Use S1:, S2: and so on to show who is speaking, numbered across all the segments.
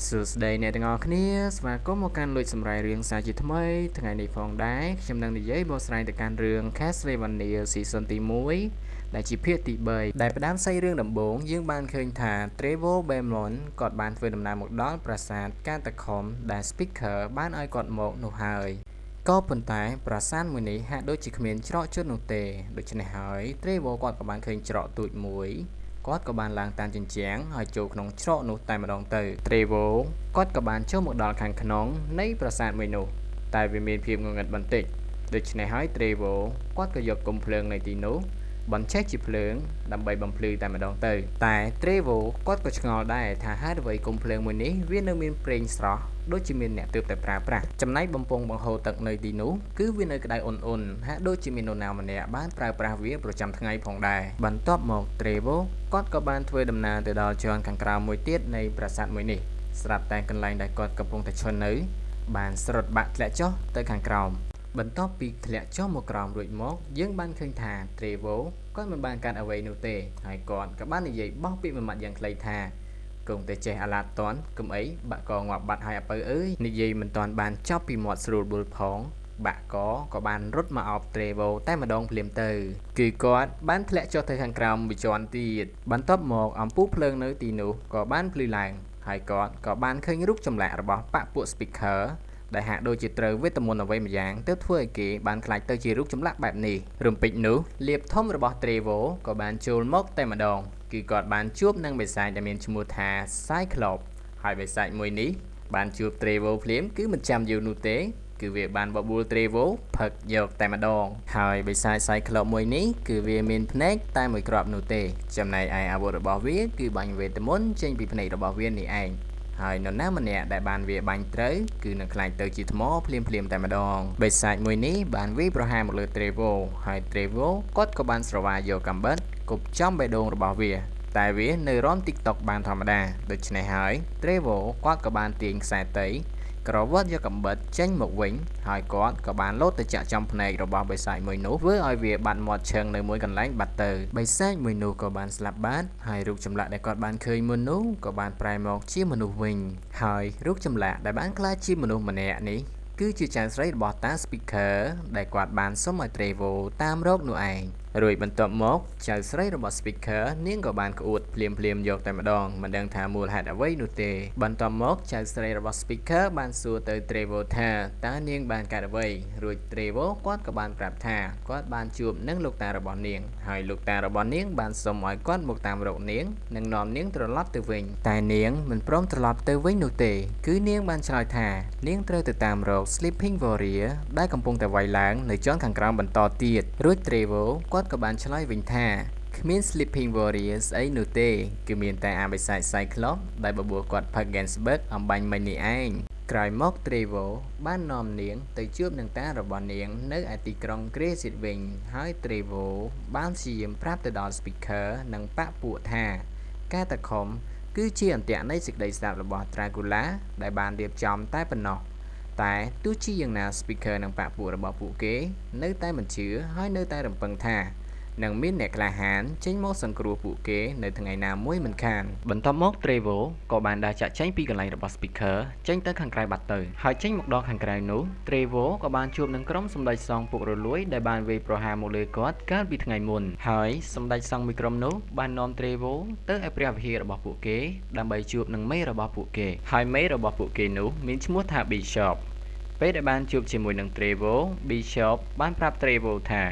S1: សួស្តីអ្នកទាំងអស់គ្នាស្វាគមន៍មកកាន់លួចសម្រាយរឿងសាជាថ្មីថ្ងៃនេះផងដែរខ្ញុំនឹងនិយាយបកស្រាយទៅកាន់រឿង Castlevania Season ទី1ដែលជាភាគទី3ដែលផ្ដើមសាច់រឿងដំបូងយើងបានឃើញថា Trevor Belmont គាត់បានធ្វើដំណើរមកដល់ប្រាសាទកាតាខុមដែល Speaker បានឲ្យគាត់មកនោះហើយក៏ប៉ុន្តែប្រាសាទមួយនេះហាក់ដូចជាគ្មានច្រកជន់នោះទេដូច្នេះហើយ Trevor គាត់ក៏បានឃើញច្រកទូចមួយគាត់ក៏បានឡើងតាមជញ្ជាំងហើយចូលក្នុងច្រកនោះតែម្ដងទៅ Trevor គាត់ក៏បានចូលមកដល់ខាងក្នុងនៃប្រាសាទមួយនោះតែវាមានភាពងងឹតបន្តិចដូច្នេះហើយ Trevor គាត់ក៏យកគុំភ្លើងនៅទីនោះបញ្ឆេះជាភ្លើងដើម្បីបំភ្លឺតែម្ដងទៅតែ Trevor គាត់ក៏ឆ្ងល់ដែរថាហេតុអ្វីគុំភ្លើងមួយនេះវានៅមានប្រេងស្រស់ដូចជាមានអ្នកទើបតែប្រើប្រាស់ចំណែកបំពង់បង្ហូរទឹកនៅទីនោះគឺវានៅក្តៅអ៊ុនៗហាក់ដូចជាមាននរណាម្នាក់បានប្រើប្រាស់វាប្រចាំថ្ងៃផងដែរបន្ទាប់មក Trevor គាត់ក៏បានធ្វើដំណើរទៅដល់ជាន់ខាងក្រៅមួយទៀតនៃប្រាសាទមួយនេះស្រាប់តែកន្លែងដែលគាត់កំពុងតែឈរនៅបានស្រុតបាក់ធ្លាក់ចុះទៅខាងក្រោមបន្ទាប់ពីធ្លាក់ចុះមកក្រោមរួចមកយើងបានឃើញថា Trevor គាត់មិនបានកាត់អ្វីនោះទេហើយគាត់ក៏បាននិយាយបោះពាក្យមួយម៉ាត់យ៉ាងខ្លីថាគង់តែចេះអាឡាតតន់កុំអីបាក់កងាប់បាត់ហើយអពៅអើយនិយាយមិនទាន់បានចប់ពីមាត់ស្រួលបួលផងបាក់កក៏បានរត់មកអោប Trevor តែម្ដងភ្លាមទៅគឺគាត់បានធ្លាក់ចុះទៅខាងក្រោមមួយជាន់ទៀតបន្ទាប់មកអំពូលភ្លើងនៅទីនោះក៏បានភ្លឺឡើងហើយគាត់ក៏បានឃើញរូបចម្លាក់របស់ប៉ពួក Speaker ដែលហាក់ដូចជាត្រូវវេទមន្តអ្វីម្យ៉ាងទើបធ្វើឲ្យគេបានក្លាយទៅជារូបចម្លាក់បែបនេះរំពេចនោះលៀបធំរបស់ Trevor ក៏បានចូលមកតែម្ដងគឺគាត់បានជួបនឹងបិសាចដែលមានឈ្មោះថា Cyclops ហើយបិសាចមួយនេះបានជួប Trevor ភ្លាមគឺមិនចាំយូរនោះទេគឺវាបានបបួល Trevor ផឹកយកតែម្ដងហើយបិសាច Cyclops មួយនេះគឺវាមានភ្នែកតែមួយគ្រាប់នោះទេចំណែកឯអាវុធរបស់វាគឺបាញ់វេទមន្តចេញពីភ្នែករបស់វានេះឯងហើយនរណាម្នាក់ដែលបានវាបាញ់ត្រូវគឺនឹងក្លាយទៅជាថ្មភ្លាមៗតែម្ដងបិសាចមួយនេះបានវាយប្រហារមកលើ Trevor ហើយ Trevor គាត់ក៏បានស្រវាយកកាំបិតគប់ចំបេះដូងរបស់វាតែវានៅរាំ TikTok បានធម្មតាដូច្នេះហើយ Trevor គាត់ក៏បានទាញខ្សែតីក្រវត្តយកកាំបិតចេញមកវិញហើយគាត់ក៏បានលោតទៅចាក់ចំភ្នែករបស់បិសាចមួយនោះធ្វើឲ្យវាបាត់មាត់ឈឹងនៅមួយកន្លែងបាត់ទៅបិសាចមួយនោះក៏បានស្លាប់បាត់ហើយរូបចម្លាក់ដែលគាត់បានឃើញមុននោះក៏បានប្រែមកជាមនុស្សវិញហើយរូបចម្លាក់ដែលបានក្លាយជាមនុស្សម្នាក់នេះគឺជាចៅស្រីរបស់តា Speaker ដែលគាត់បានសុំឲ្យ Trevor តាមរកនោះឯងរួចបន្ទាប់មកចៅស្រីរបស់ Speaker នាងក៏បានក្អួតភ្លាមៗយកតែម្ដងមិនដឹងថាមូលហេតុអ្វីនោះទេបន្ទាប់មកចៅស្រីរបស់ Speaker បានសួរទៅ Trevor ថាតើនាងបានកើតអ្វីរួច Trevor គាត់ក៏បានប្រាប់ថាគាត់បានជួបនឹងលោកតារបស់នាងហើយលោកតារបស់នាងបានសុំឲ្យគាត់មកតាមរកនាងនិងនាំនាងត្រឡប់ទៅវិញតែនាងមិនព្រមត្រឡប់ទៅវិញនោះទេគឺនាងបានឆ្លើយថានាងត្រូវទៅតាមរក Sleeping Warrior ដែលកំពុងតែវាយឡើងនៅជាន់ខាងក្រោមបន្តទៀតរួច Trevor គាត់ក៏បានឆ្លើយវិញថាគ្មាន Sleeping Warrior ស្អីនោះទេគឺមានតែអាបិសាច Cyclops ដែលបបួលគាត់ផឹក Gainsbourg អំបញ្ញមិញនេះឯងក្រោយមក Trevor បាននាំនាងទៅជួបនឹងតារបស់នាងនៅឯទីក្រុង Greysit វិញហើយ Trevor បានព្យាយាមប្រាប់ទៅដល់ Speaker និងប៉ពួកថាកាតាខុមគឺជាអន្ទាក់នៃសេចក្តីស្លាប់របស់ Dracula ដែលបានរៀបចំតែប៉ុណ្ណោះតែទោះជាយ៉ាងណា Speaker និងប៉ពួករបស់ពួកគេនៅតែមិនជឿហើយនៅតែរំពឹងថានឹងមានអ្នកក្លាហានចេញមកសង្គ្រោះពួកគេនៅថ្ងៃណាមួយមិនខានបន្ទាប់មក Trevor ក៏បានដើរចាក់ចេញពីកន្លែងរបស់ Speaker ចេញទៅខាងក្រៅបាត់ទៅហើយចេញមកដល់ខាងក្រៅនោះ Trevor ក៏បានជួបនឹងក្រុមសម្ដេចសង្ឃពុករលួយដែលបានវាយប្រហារមកលើគាត់កាលពីថ្ងៃមុនហើយសម្ដេចសង្ឃមួយក្រុមនោះបាននាំ Trevor ទៅឯព្រះវិហាររបស់ពួកគេដើម្បីជួបនឹងមេរបស់ពួកគេហើយមេរបស់ពួកគេនោះមានឈ្មោះថា Bishop ពេលដែលបានជួបជាមួយនឹង Trevor Bishop បានប្រាប់ Trevor ថា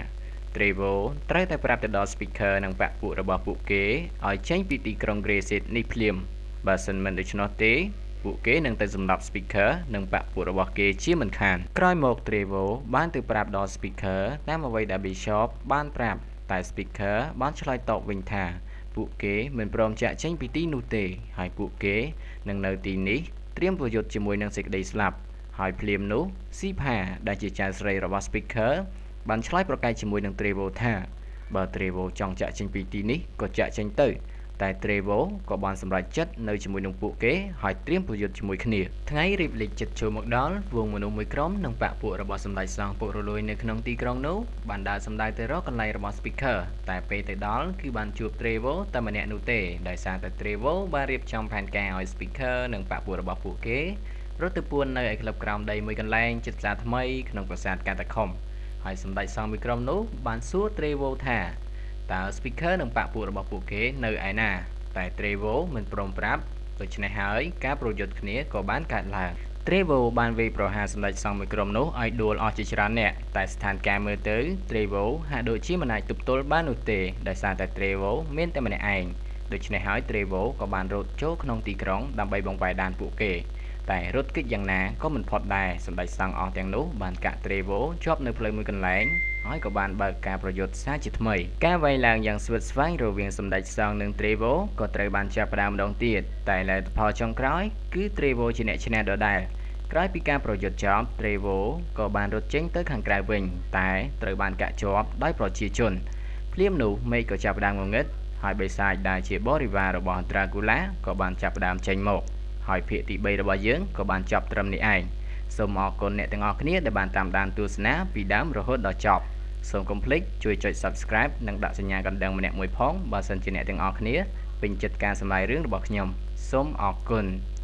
S1: Trevor ត្រូវតែប្រាប់ទៅដល់ Speaker និងបក្សពួករបស់ពួកគេឲ្យចេញពីទីក្រុង Greysit នេះភ្លាមបើសិនមិនដូច្នោះទេពួកគេនឹងទៅសម្លាប់ Speaker និងបក្សពួករបស់គេជាមិនខានក្រោយមក Trevor បានទៅប្រាប់ដល់ Speaker តាមអ្វីដែល Bishop បានប្រាប់តែ Speaker បានឆ្លើយតបវិញថាពួកគេមិនព្រមចាក់ចេញពីទីនោះទេហើយពួកគេនឹងនៅទីនេះត្រៀមប្រយុទ្ធជាមួយនឹងសេចក្តីស្លាប់ហើយភ្លាមនោះស៊ីផាដែលជាចៅស្រីរបស់ Speaker បានឆ្លើយប្រកែកជាមួយនឹង Trevor ថាបើ Trevor ចង់ចាក់ចេញពីទីនេះក៏ចាក់ចេញទៅ តែ Trevo ក៏បានសម្រេចចិត្តនៅជាមួយនឹងពួកគេហើយត្រៀមប្រយុទ្ធជាមួយគ្នាថ្ងៃរៀបលិចចិត្តចូលមកដល់វងមនុស្សមួយក្រុមនិងបក្សពួករបស់សម្ដេចសង្ឃពុករលួយនៅក្នុងទីក្រុងនោះបានដើរសម្ដៅទៅរកកន្លែងរបស់ Speaker តែពេលទៅដល់គឺបានជួប Trevo តែម្នាក់នោះទេដោយសារតែ Trevo បានរៀបចំផែនការឲ្យ Speaker និងបក្សពួករបស់ពួកគេរត់ទៅពួននៅឯក្លឹបក្រោមដីមួយកន្លែងជិតផ្សារថ្មីក្នុងប្រាសាទកាតាខុមហើយសម្ដេចសង្ឃមួយក្រុមនោះបានសួរ Trevo ថាតើ Speaker និងបក្សពួករបស់ពួកគេនៅឯណាតែ Trevo មិនព្រមប្រាប់ដូច្នេះហើយការប្រយុទ្ធគ្នាក៏បានកើតឡើង Trevo បានវាយប្រហារសម្ដេចសង្ឃមួយក្រុមនោះឲ្យដួលអស់ជាច្រើនអ្នកតែស្ថានភាពមើលទៅ Trevo ហាក់ដូចជាមិនអាចទប់ទល់បាននោះទេដោយសារតែ Trevo មានតែម្នាក់ឯងដូច្នេះហើយ Trevo ក៏បានរត់ចូលក្នុងទីក្រុងដើម្បីបង្វែរដានពួកគេតែរត់គេចយ៉ាងណាក៏មិនផុតដែរសម្ដេចសង្ឃអស់ទាំងនោះបានកាក់ Trevo ជាប់នៅផ្លូវមួយកន្លែងហើយក៏បានបើកការប្រយុទ្ធសាជាថ្មីការវាយឡើងយ៉ាងស្វិតស្វាញរវាងសម្ដេចសង្ឃនិង Trevo ក៏ត្រូវបានចាប់ផ្ដើមម្ដងទៀតតែលទ្ធផលចុងក្រោយគឺ Trevo ជាអ្នកឈ្នះដដែលក្រោយពីការប្រយុទ្ធចប់ Trevo ក៏បានរត់ចេញទៅខាងក្រៅវិញតែត្រូវបានកាក់ជាប់ដោយប្រជាជនភ្លាមនោះមេឃក៏ចាប់ផ្ដើមងងឹតហើយបិសាចដែលជាបរិវាររបស់ Dracula ក៏បានចាប់ផ្ដើមចេញមកហើយភាគទី3របស់យើងក៏បានចប់ត្រឹមនេះឯងសូមអរគុណអ្នកទាំងអស់គ្នាដែលបានតាមដានទស្សនាពីដើមរហូតដល់ចប់សូមកុំភ្លេចជួយចុច Subscribe និងដាក់សញ្ញាកណ្ដឹងម្នាក់មួយផងបើសិនជាអ្នកទាំងអស់គ្នាពេញចិត្តការសម្ដែងរឿងរបស់ខ្ញុំសូមអរគុណ។